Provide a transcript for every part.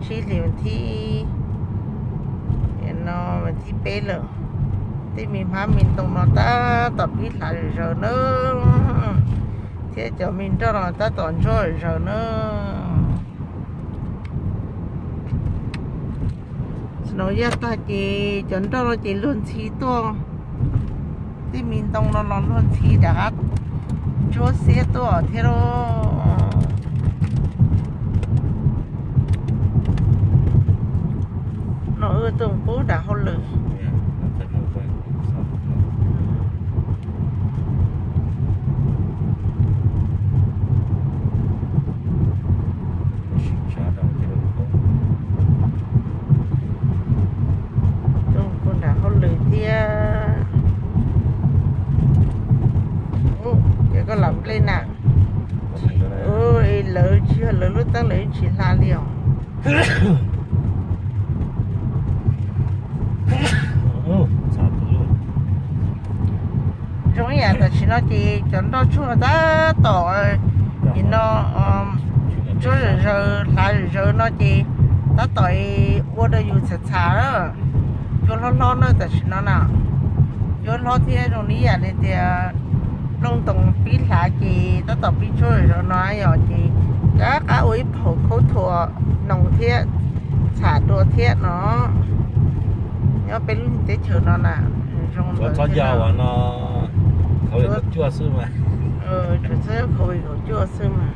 Tsib hlis vas thib, no vas thib peb lawm. Tej me hmab me ntoo no tab tom pib hlav zom zaws na, thiab cov me nroj no tab tom ntsuab zom zaws na. Snow yaj tag ces cov nroj no ces luag ntxhi tuaj, tej me ntoo no los luag ntxhi rov qab ntsuab xiab tuaj thiab lauj. No wb tuaj pub nram hauj lwm. Tuaj pub nram hauj lwm thiab. Ces koj lam nplej na. Lawv tsis yog lawv lub teeb lawv tsis hla li os. Zoo ib yam tam sim no ces cov nroj tsuag tab tom, no, ntsuab zom zaws hlav zom zaws no ces tab tom ua rau yus txham txham, cua hlob hlob na tam sim no na. Cua hlob thiab zoo li yam li tias nplooj ntoo pib hlav ces tab tom pib ntsuab zom zaws no yom, ces rov qab ua ib phaum khaub thuas noos thiab txham dua thiab no. Nyob peb lub teb chaws no na, zoo txhob yog no, tsuas txhob yog covid kaum cuaj xwb mas.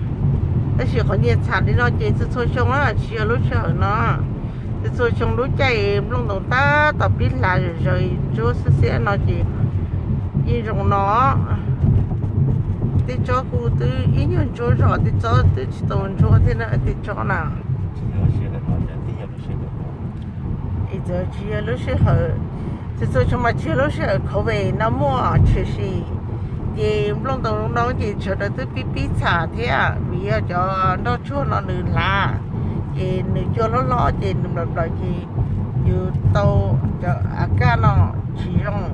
Tab sis qhov nyias txham li no ces txhua txhua xyoo na, tsis yog lub sij hawm no. Txhua txhua xyoo lub caij nplooj ntoo tab tom pib hlav zom zaws ntsuab xiab xiab no ces yeej zoo no. Tej tsob kuj twb ib nyuag ntsuab zog, tej tsob twb tsis tau ntsuab thiab na, tej tsob na. Txawm tsis yog lub sij hawm, txhua txhua xyoo mas tsis yog lub sij hawm covid no muaj tshwm sim, ces nplooj ntoo no ces sawv daws twb pib pib txham thiab vim yog cov nroj tsuag no nws hlav, ces nws cua hlob hlob ces nws nplaum nplaum ces yus tau cov a kaj no tsis zoo.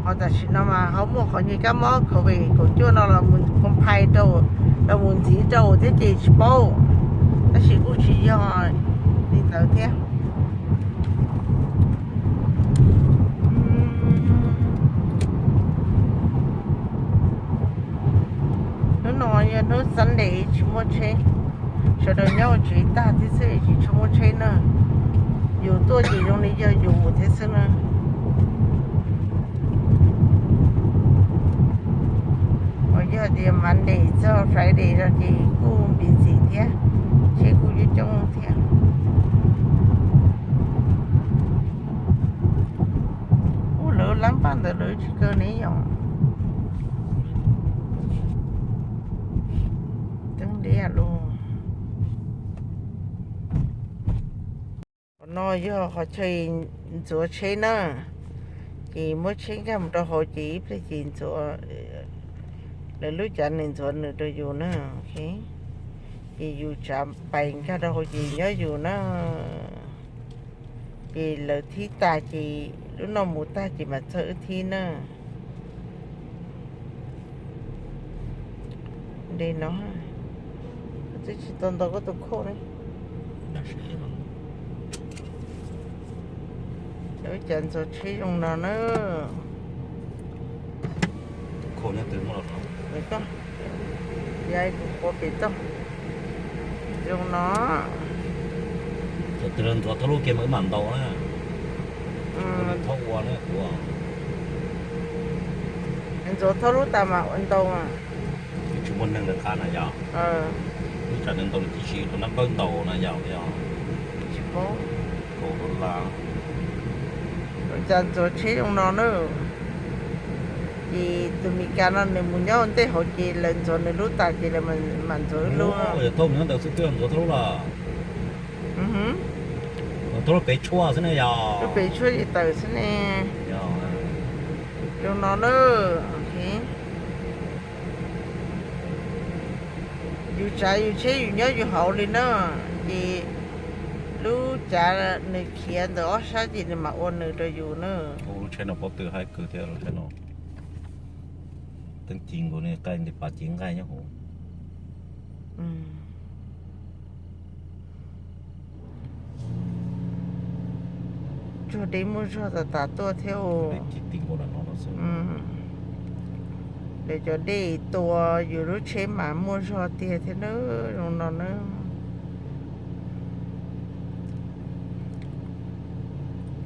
Ho tam sim no mas ho muaj qhov nyias kab mob covid kaum cuaj no los mus phai rau, los mus ntxiv rau thiab ces tsis paub, tab sis kuj tsis yog li ntawd thiab. Hnub no yog hnub Sunday tsis muaj tsheb, sawv daws nyob ua tsev tag thiab xwb tsis tshua muaj tsheb na. Yus tuaj ces zoo li yog yus thiab xwb na. Ho yog tias Monday txog Friday no ces kuj busy thiab, tsheb kuj coob coob thiab. Ub, lawv lab npaj ntawd lawv tsis kaw ne yom. Teeb ntiaj lus. Qhov no yog qhov chaw ntxuav tsheb na, ces muab tsheb nkag mus rau hauv ces ib pliag ces ntxuav, lawv lub cav nws ntxuav nws rau yus na. Ces yus tsav pais nkag rau hauv ces nyob yus na. Ces lawv thib tas ces lub no mus tag ces mam txog wb thib na. Nte no, twb tsis tau ntaus koj tus khauj ne. Lawv cas ntxuav tsheb zoo no na. Yav kuv qhuav pem toj zoo no. Ntxuav thauj lub ke mas wb mam ntaus na. Thauj ua na kuv. Ntxuav thauj lub tas mas ua ntaus mas. Tsis muaj neeg lawv qab na yog. Lub tsam neeg ntaus nws tib si rau nab npawb ntaus na yog. Tsis paub. Kaum dollar. Cas ntxuav tsheb zoo no na. Ces tus Meskas no nws mus nyob ntej hauv ces lawv ntxuav nws lub tas ces lawv mam ntxuav wb lub. Thauj nws ntawd xwb twb ntxuav thauj lub lawm. Thauj lub pem tshuaj xwb ne yog. Lub pem tshuaj li tawm xwb ne. Zoo no na. Yus tsav yus tsheb yus nyob yus hauv li na, ces lub cav nws khiav ntawm ob sab ces nws mam ua nws rau yus na. Lub tsheb no pob tw haib kawg thiab lub tsheb no. Teeb ci nkaus ne, nqaij nti pas ci nqaij nyob hauv. Dej muaj zog tas tas tuaj thiab. Lawv cov dej tua yus lub tsheb mas muaj zog tiag thiab na, zoo no na.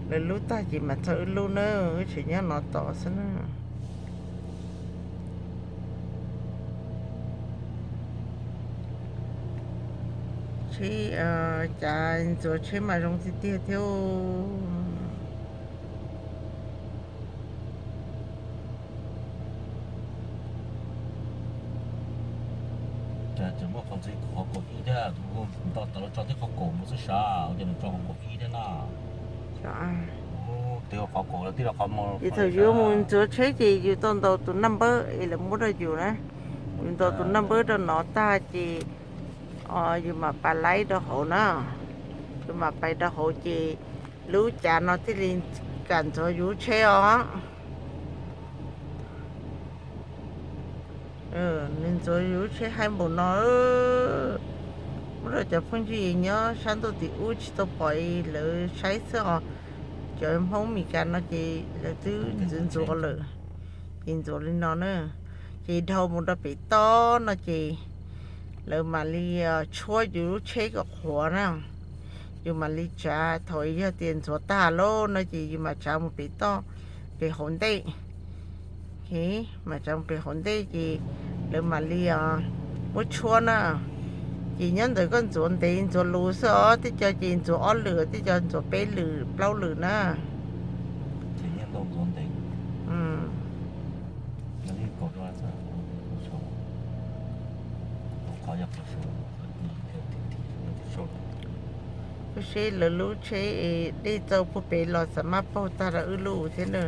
Lawv lub tag ces mas txog wb lub na, wb tseem nyob no tos xwb na. Tsheb, cav ntxuav tsheb mas zoo tiag tiag thiab. Tseem muaj qhov ntxiv qhov kaum ib thiab, nto tawm los tso tib qhov kaum mus xwb sav, ces nws tso qhov kaum ib thiab na. Ces thaum yus mus ntxuav tsheb ces yus tau ntaus tus naj npawb es lawv muab rau yus na. Yus ntaus tus naj npawb rau no tag ces yus mam pais laib rau hauv na. Yus mam pais rau hauv ces lub cav no thiaj li kam ntxuav yus lub tsheb os. Nws ntxuav yus lub tsheb haib npaum no. Muab rau cov phooj ywg nyob sab ntuj tim ub tsis tau pom lawv saib xwb os. Cov Hmoob Mes Kas no ces lawv twb ntxuav ntxuav lawm. Ces ntxuav li no na, ces dhau mus rau pem toj no ces lawv mam li tshuab yus lub tsheb kom qhuav na. Yus mam li tsav, thaum yog tias ntxuav tag lawm no ces yus mam tsav mus pem toj, pem hauv ntej. Mam tsav mus pem hauv ntej ces lawv mam li muab tshuab na. Ces nyob ntawm koj ntxuav ntev ntxuav luv xwb os, tej co ces ntxuav ob lwm, tej co ntxuav peb lwm plaub lwm na. Ua seb lawv lub tsheb es dej txaus puag pem los xam maj paug tag rau wb lub thiab na.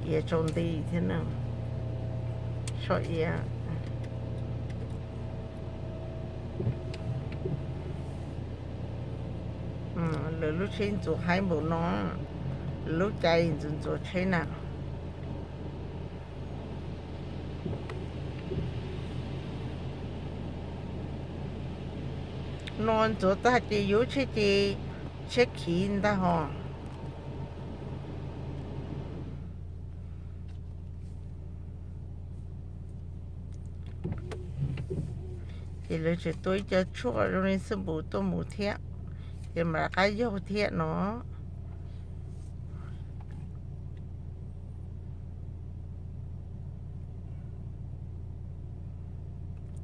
Iav tsaus nti thiab na. Soj iav. Lawv lub tsheb ntxuav haib npaum no, lawv lub cav ntxuav ntxuav tsheb na. No ntxuav tag ces yus lub tsheb ces tsheb khiv ntag hos. Ces lawv tseem tua ib co tshuaj zoo li xab npum tuaj mus thiab, ces mam rov qab yaug thiab no.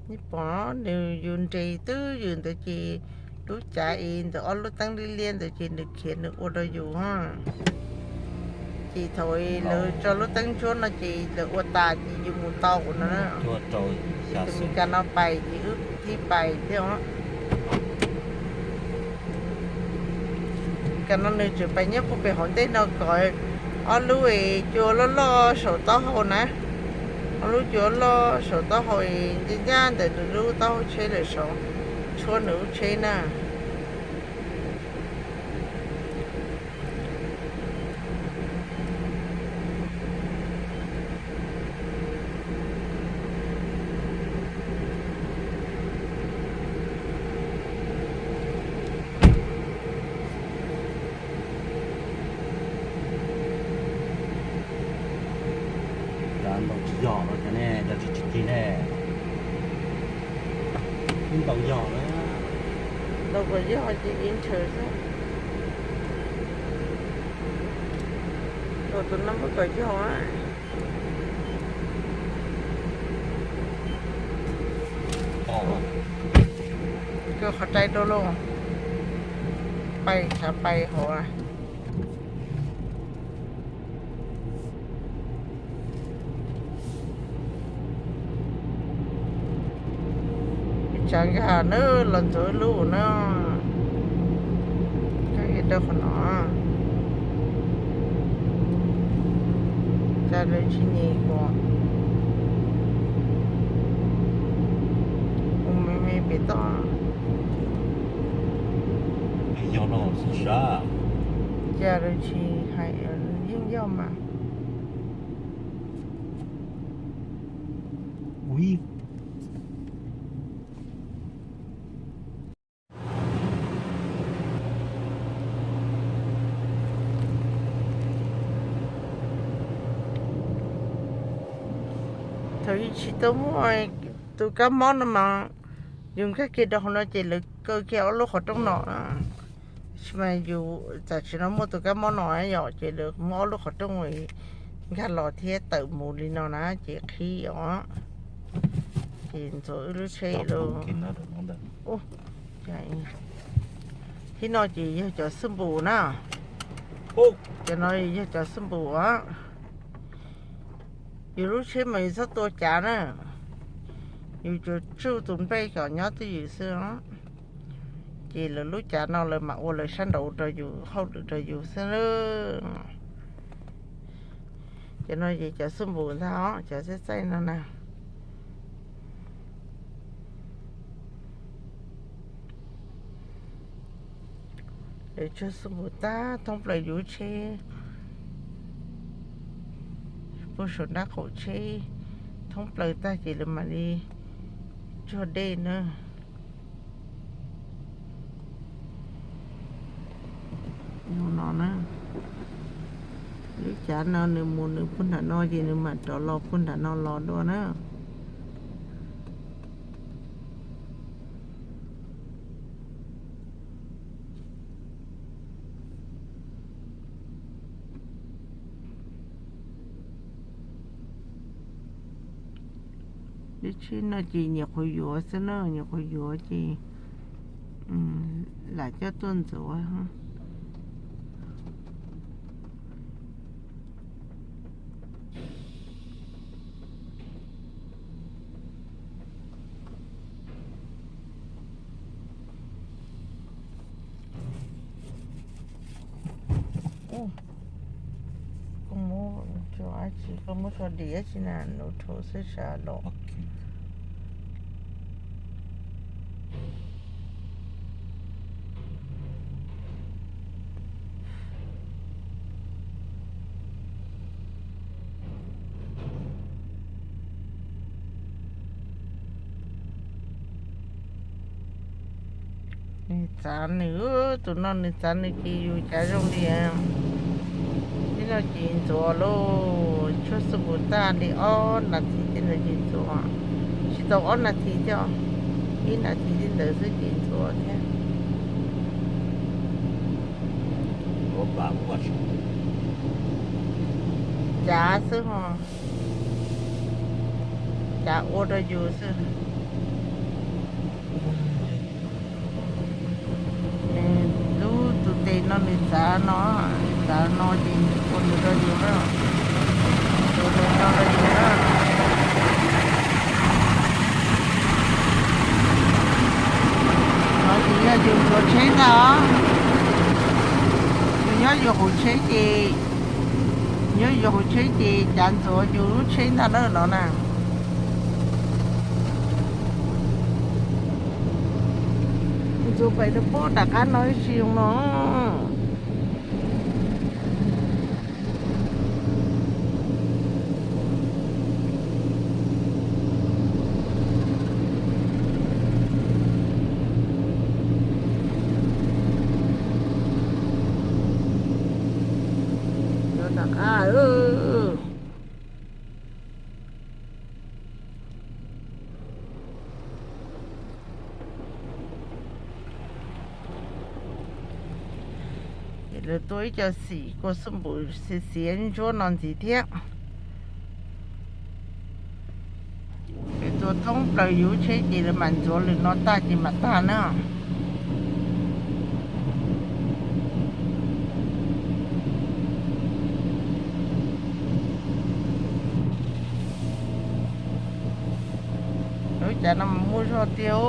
Nej pom nws yus nres twb ywm ntawd ces lub cav es ntawm ob lub teeb liab liab ntawd ces nws khiav nws ua rau yus. Ces thaum lawv tso lub teeb ntsuab no ces lawv ua tas ces yus mus tau no. Tus Mes Kas no pais ces wb kuj thib pais thiab os. Kas no nws tseem pais nyob puag pem hauv ntej no kom ob lub cua loj loj saum taub hau na. Ob lub cua loj saum taub hau ncaj ncaj ntawm nws lub taub hau tsheb lawm saud, tshuab nws lub tsheb na. Cas ntaus tsis yog los cas ne, cas tsis tsis tig ne? Twb ntaus yog na. Ntaus kom yog ces ib ntshaw xwb. Ntaus tus naj npawb kom yog na. Kawg qhov rai rau lauj. Pais tshav pais hauv. Tsav nkag na, los ntxuav lub na. Koj rau qhov no. Cas lawv tsis nyem kuv? Ua me me pem toj. Yog no xwb sab. Cas lawv tsis hais, yeej yog mas. Ui. Tsis tau muaj tus kab mob no mas yus nkag kiag rau hauv no ces lawv kaw kiag ob lub qhov rooj no. Tsis mas yus tam sim no muaj tus kab mob no yom, ces lawv muab ob lub qhov rooj nkag los thiab tawm mus li no na ces qhib os. Ces ntxuav wb lub tsheb lawm. Thiab no ces yog cov xab npum na. Cov no yog cov xab npum os. Yus lub tsheb mas yus txhob tua cav na, yus tsuas tsuj tus nplej kom nyob twj ywm xwb os. Ces lawv lub cav no lawv mam ua lawv sab nraud rau yus, hauj lwm rau yus xwb. Cov no ces cov xab npum ntag os, cov txaij txaij no na. Lawv tsuag xab npum tag thoob plaws yus tsheb, puag saum nraub qaum tsheb thoob plaws tag ces lawv mam li tsuag dej na. No na, lub cav no nws mus nws puag nram no ces nws mam rov los puag nram no los dua na. Lub tsheb no ces nyuam qhuav yuav xwb na, nyuam qhuav yuav ces lam coj tuaj ntxuav. Koj muab tso dab tsi, koj muab tso dim dab tsi na, nws dhau xwb sas los. Nws txav nws, tus no nws txav nws ces yus cav zoo li. Tib no ces ntxuav lauj, tshuab xab npum tag li ob nas this tej ntawd ces ntxuav, tsis tau ob nas this thiab, ib nas this tej ntawd xwb ces ntxuav thiab. Cav xwb ho, cav ua rau yus xwb. Nws lub tus tes no nws txav no, nws txav no ces nws ua nws rau yus na, ua nws no rau yus na. No ces yog yus ntxuav tsheb ntag os. Yus nyob yus hauv tsheb ces, nyob yus hauv tsheb ces cav ntxuav yus lub tsheb ntag na no na. Ntxuav pem rau pub rov qab no ib si no. Rov qab. Ces lawv tua ib co xim kua xab npum xiav xiav ntsuab no ntxiv thiab. Lawv tua thoob plaws yus lub tsheb ces lawv mam ntxuav lwm no tag ces mam tag na. Lub cav no mas muaj zog tiag.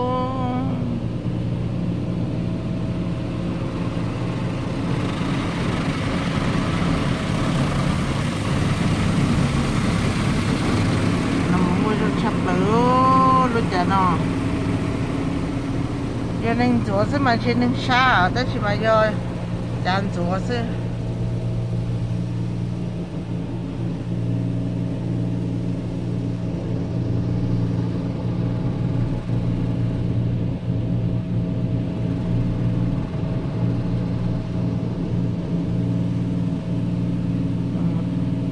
No mas muaj zog tshaj plaws lub cav no. Yog neeg ntxuav xwb mas ntshe neeg sab, tab sis mas yog cav ntxuav xwb.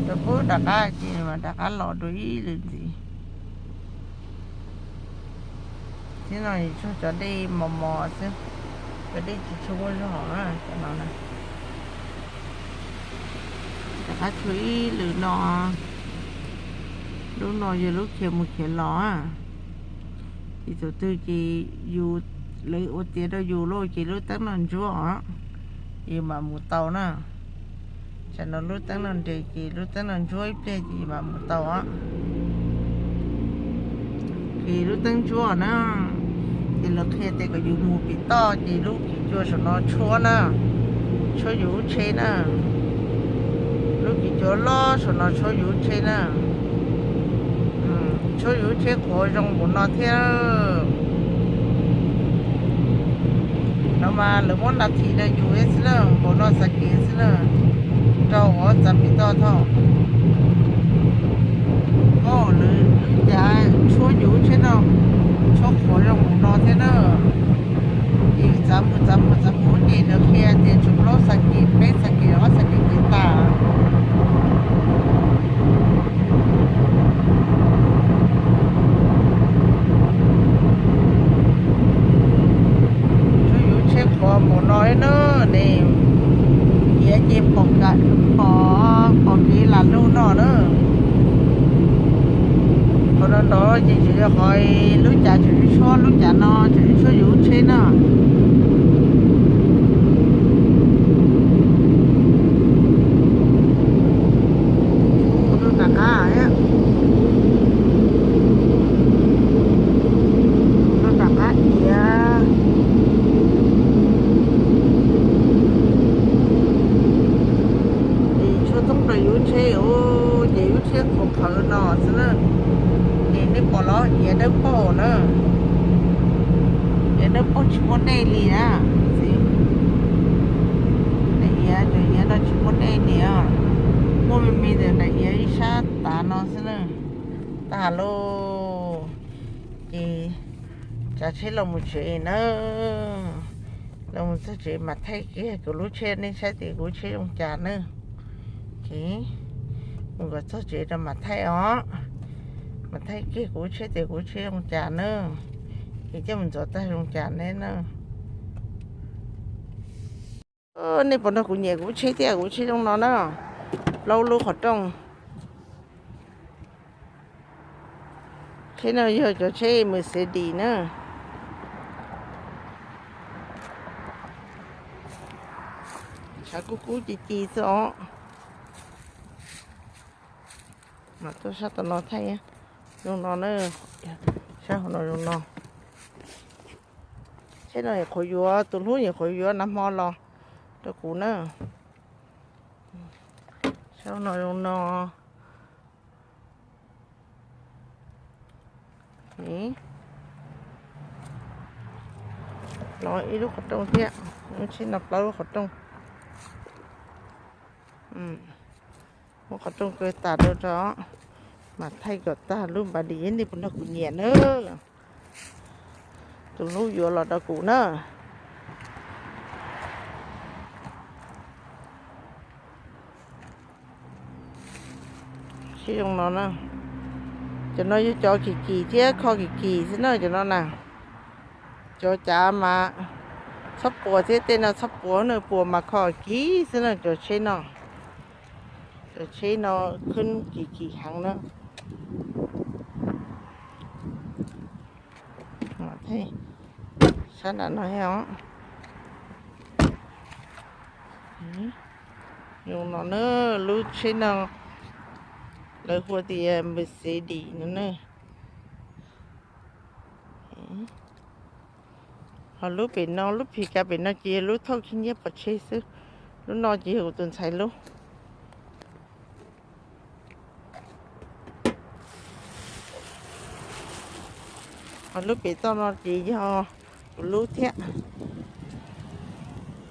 Rau pub rov qab ces mas rov qab los dua ib lwm ntxiv. Tib no tsuag cov dej mos mos xwb, cov dej tsis tshua muaj zog na, cov no na. Rov qab tshuav ib lwm no, lub no yog lub khiav mus khiav los. Ces thaum twg ces yus, lawv ua tiav rau yus lawm ces lub teeb no ntsuab os, yus mam mus tau na. Tsam no lub teeb no nres ces lub teeb no ntsuab ib pliag ces yus mam mus tau os. Ces lub teeb ntsuab na, ces lawv qhia tias kom yus mus pem toj ces lub kis cua saum no tshuab na, tshuab yus lub tsheb na. Lub kis cua loj saum no tshuab yus lub tsheb na. Tshuab yus lub tsheb qhuav zoo npaum no thiab. No mas lawv muab nas this rau yus xwb na, npaum no xav kev xwb na, rau qhov txav pem toj thaum. Koj lawv lub cav tshuab yus lub tsheb no, tshuab qhuav zoo npaum no thiab na. Ces txav mus txav mus txav mus ces lawv qhia tias tshuav plaub xav kev, peb xav kev, ob xav kev ces tas. Tshuab yus lub tsheb qhuav npaum no li na, nws khiav ces pom, pom, pom kev lam lug no na. Qhov no ntov ces tseem yog qhov lub cav tseem tshuab, lub cav no tseem tshuab yus lub tsheb na. Rov qab, rov qab iav. Ces tshuab thoob plaws yus lub tsheb, ces yus lub tsheb qhuav qhawv no xwb na. Ces nej pom los iav dawb paug na. Iav dawb paug tsis muaj dej li na. Daim iav, cov iav no tsis muaj dej li os. Muaj me me ntawm daim iav ib sab tav no xwb na. Tag lauj. Ces tsav tsheb los mus tsev na. Los mus txog tsev mam thaij kiag kuv lub tsheb, nej saib tias kuv lub tsheb zoo cas na. Ces mus kom txog tsev rau mam thaij os. Mam thaij kiag kuv lub tsheb tias kuv lub tsheb zoo cas na. Ces coj mus ntxuav tag zoo cas ne na. Nej puas nrog kuv nyiam kuv lub tsheb thiab? Kuv lub tsheb zoo no na, plaub lub qhov rooj. Tsheb no yog cov tsheb Mercedes na. Tshav kub kub ci ci xwb os. Mas tuaj sab tom no thaij, zoo no na, sab hauv no zoo no. Tsheb no nyuam qhuav yuav, tus hlub nyuam qhuav yuav nag hmo los rau kuv na. Sab no zoo no. Los ib lub qhov rooj thiab, lub tsheb no plaub lub qhov rooj. Muab qhov rooj kaw tas rau tso, mas thaij kom tag lub npa dim, nej puas nrog kuv nyiam na. Tus hlub yuav los rau kuv na. Tsheb zoo no na, cov no yog cov kim kim thiab kho kim kim xwb na cov no na. Cov cav mas txhob puas thiab, tej no txhob puas na, puas mas kho kim xwb na cov tsheb no. Cov tsheb no khwb kim kim heev na. Sab nram no os. Zoo no na, lub tsheb no lawv hu tias Mercedes no na. Ho lub pem no, lub phim kas pem no ces yog lub thauj khib nyiab pov tseg xwb. Lub no ces yog kuv tus ntxhais lub. Ho lub pem toj no ces yog kuv lub thiab.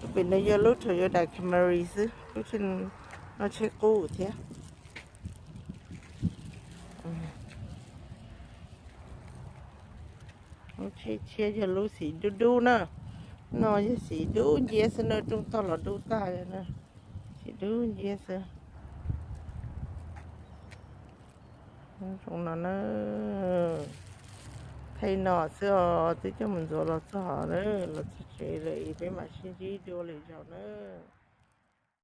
Lub pem no yog lub Toyota Camry xwb, lub tsheb no tsheb qub thiab. Lub tsheb tshiab yog lub xim dub dub na. No yog xim dub nciab xwb na, rooj tog los dub tag na. Xim dub nciab xwb. Zoo no na. Thaij no xwb os, twb coj mus ntxuav los txog hov na, los txog tsev lawm es peb mam sib ntsib dua lwm zaus nawb.